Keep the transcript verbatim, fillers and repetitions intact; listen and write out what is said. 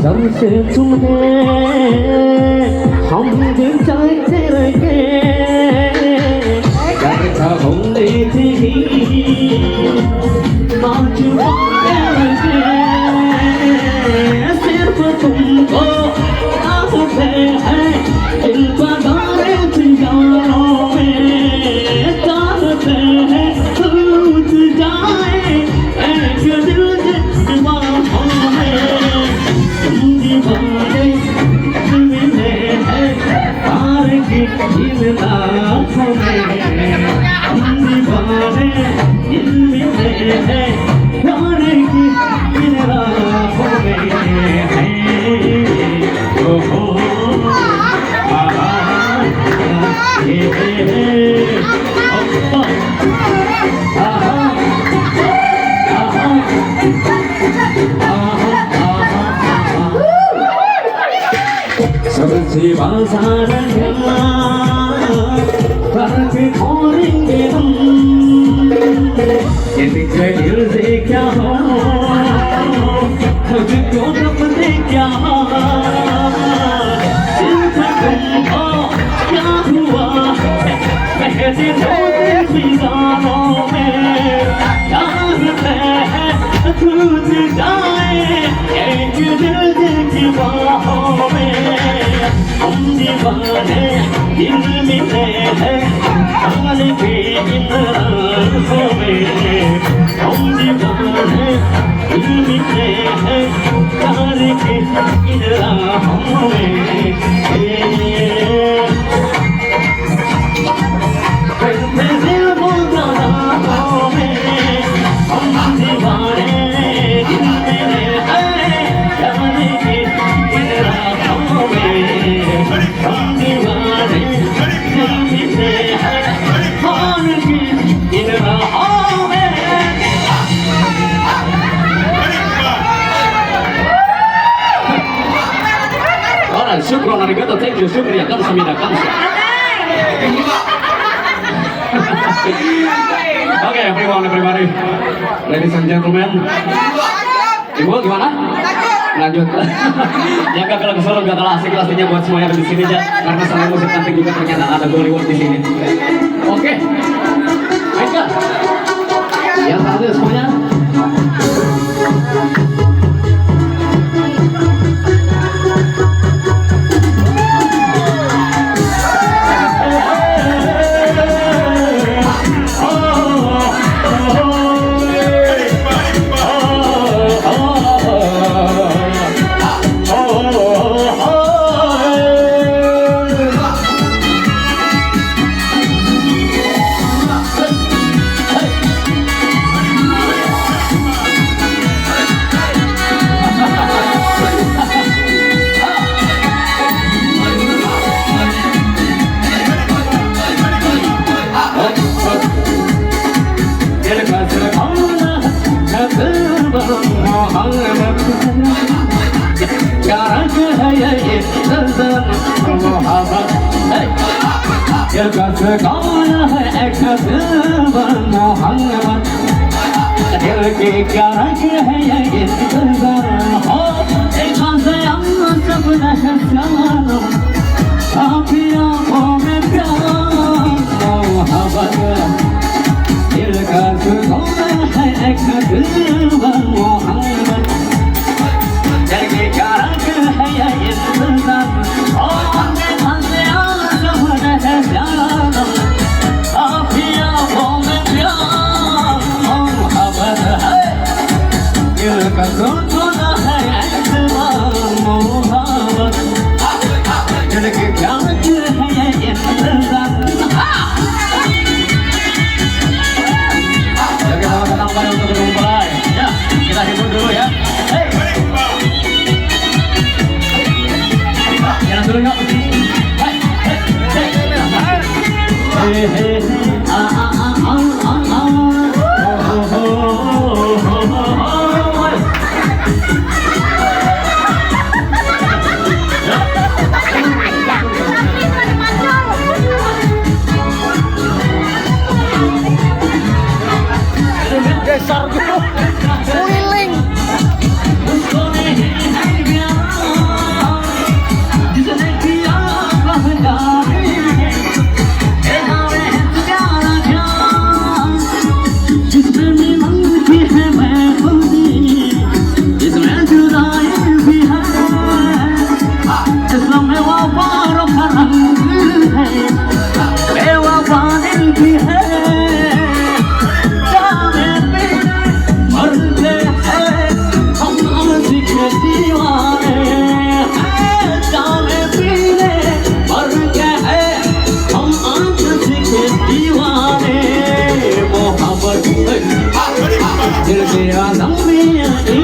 Dam se tum hai, hum dil chahte rahe, kar kahum ne nahi, maajpuran rahe, sirf tumko chaahte hain, dil pagal hai, diyalon mein chaahte hain, lut jaye. Ek dil ke baahon mein, hum deewane dil mein hai, pyar ke in raaton mein. Hum deewane dil mein hai, pyar ke in raaton mein hai. Oh, oh, ah, ah, eh, eh, eh. Oh, oh. Sabji bazar gaya, bar ke khoring geham. Ye dil se kya ho, mujhko rab ne kya, dil ka tumko kya hua, mehndi rote fizanon mein, chaahte hain lut jaye, ek dil ke baahon mein. Hum deewane dil mein hai, pyar ke in raaton mein. Hum deewane dil mein hai, pyar ke in raaton mein. Alright, syukron, arigato, thank you, syukriya, kamsahamnida, kamsa. Oke, everyone, everybody, ladies and gentlemen. Ibu, gimana? Lanjut. Ya, gak kalah keseru, gak kalah asik pastinya buat semuanya ada di sini, ya. Karena selain musik cantik juga ternyata ada Bollywood di sini. Oke. Baiklah. Ya, tahan ya semuanya. Hey! Dil ka thikana hai ek dil mohabbat, dil ke kya rang hai ye intezar, ho ek sayang sabda hai salam, aap hi aankho mein pyar mohabbat, dil ka thikana hai ek dil mohabbat. Oke, selamat datang kembali untuk mempelai. Ya, kita hibur dulu ya. Hei. Jalan dulu yuk. Hei, hei, hei. Hei, hei, hei. Ah, ah, ah, ah, ah, ah. Oh, oh, oh, oh, oh, oh. इसमें जुदाई भी है, इस्लाम में वफा और फर्ज है, बेवफा दिल भी है। जामे पीने मर गए हैं हम आशिक दीवाने, जामे पीने मर गए हैं हम आशिक दीवाने। मोहब्बत दिल के आलम में